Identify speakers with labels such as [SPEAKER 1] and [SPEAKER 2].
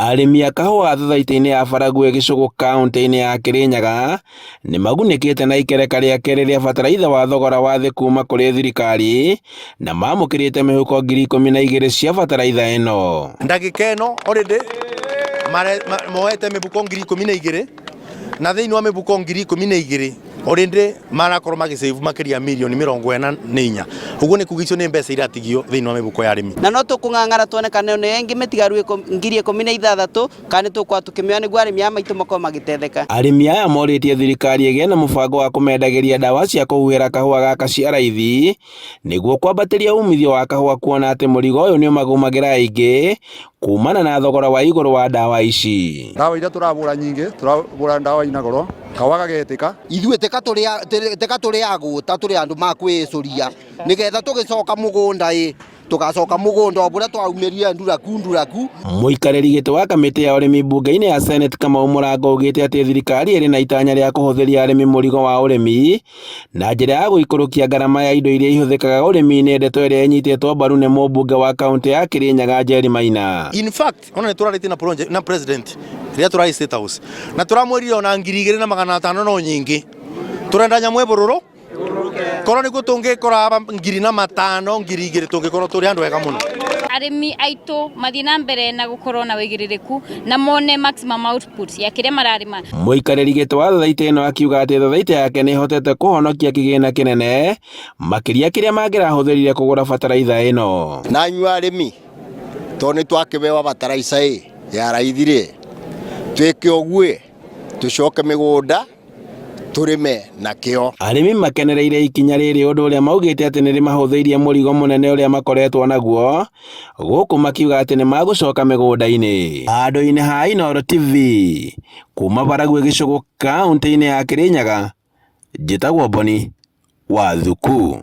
[SPEAKER 1] Arĩmi a kahũa thathaitĩ-inĩ ya Baragwi Gĩcũgũ kauntĩ-inĩ ya Kĩrĩnyaga nĩ magunĩkĩte na ikereka rĩa kerĩ rĩa bataraitha wa thogora wa thĩ kuma kũrĩ thirikari na mamũkĩrĩte mĩhuko 12,000 cia bataraitha ĩno.
[SPEAKER 2] Ndagĩka ĩno already moete mĩhuko 12,000 na thĩinĩ wa mĩhuko 12,000 already marakorwo magĩsave makĩria mirioni 44. Ũguo nĩ kuga icio nĩ mbeca iratigio thĩinĩ wa mĩhuko ya arĩmi.
[SPEAKER 3] Na no tũkũng'ang'ana tuone kana nĩ ĩngĩ mĩtigaru 16,000 kana nĩ tũgũkorwo tũkĩmĩoya nĩguo arĩmi aya maitũ makorwo magĩteithĩka.
[SPEAKER 1] Arĩmi aya morĩtie thirikari ĩgĩe na mũbango wa kũmendagĩria ndawa cia kũhuhĩra kahũa gaka cia raithi nĩguo kwambatĩria umithio wa kahũa kuona atĩ mũrigo ũyũ nĩ ũmagũmagĩra aingĩ kumana na thogora wa igũrũ wa ndawa ici.
[SPEAKER 4] Ndawa iria tũrabũra nyingĩ, tũrabũra ndawa ina goro, kahũa gagetĩka.
[SPEAKER 5] Ithuĩ tĩka tũrĩ agũta, tũrĩ andũ ma kwĩcũria nĩgetha tũgĩcoka mũgũnda ĩ tũgacoka mũgũnda o bũrĩa twaumĩrire nduraku nduraku.
[SPEAKER 1] Mũikarĩri gĩtĩ wa kamĩtĩ ya ũrĩmi mbunge-inĩ ya Senate Kamau Mũrango augĩte atĩ thirikari ĩrĩ na itanya rĩa kũhũthĩria arĩmi mũrigo wa ũrĩmi na njĩra ya gũikũrũkia ngarama ya indo iria ihũthĩkaga ũrĩmi-inĩ, ndeto ĩrĩa ĩnyitĩtwo mbaru nĩ mũmbunge wa kaũntĩ ya Kĩrĩnyaga Njeri Maina.
[SPEAKER 2] In fact, ona nĩ tũrarĩtie na project, na president rĩrĩa tũrarĩ State House na tũramwĩrire ona 2500 no nyingĩ, tũrenda nyamũ ĩbũrũrũ korwo nĩguo tũngĩkora 1500 2000 tũngĩkorwo tũrĩ andũ ega mũno.
[SPEAKER 6] Arĩmi aitũ mathiĩ na mbere na gũkorwo na wĩigĩrĩrĩku na mone maximum output ya kĩrĩa mararĩma.
[SPEAKER 1] Mũikarĩri gĩtĩ wa thathaitĩ ĩno akiuga atĩ thathaitĩ yake nĩ ĩhotete kũhonokia kĩgĩna kĩnene makĩria kĩrĩa mangĩrahũthĩrire kũgũra bataraitha ĩno.
[SPEAKER 5] Na inyuĩ arĩmi, tondũ nĩ twakĩbewa bataraica ĩ ya raithi rĩ, twĩke ũguo tũcoke mĩgũnda tũrĩme na kĩo.
[SPEAKER 1] Arĩmi makenereire ikinya rĩrĩ ũndũ ũrĩa maugĩte atĩ nĩ rĩmahũthĩirie mũrigo mũnene ũrĩa makoretwo naguo gũkũ makiuga atĩ nĩ magũcoka mĩgũnda-inĩ. Handũ-inĩ ha Inooro TV kuma Baragwi Gĩcũgũ kaũntĩ-inĩ ya Kĩrĩnyaga, njĩtagwo Boni wa Thuku.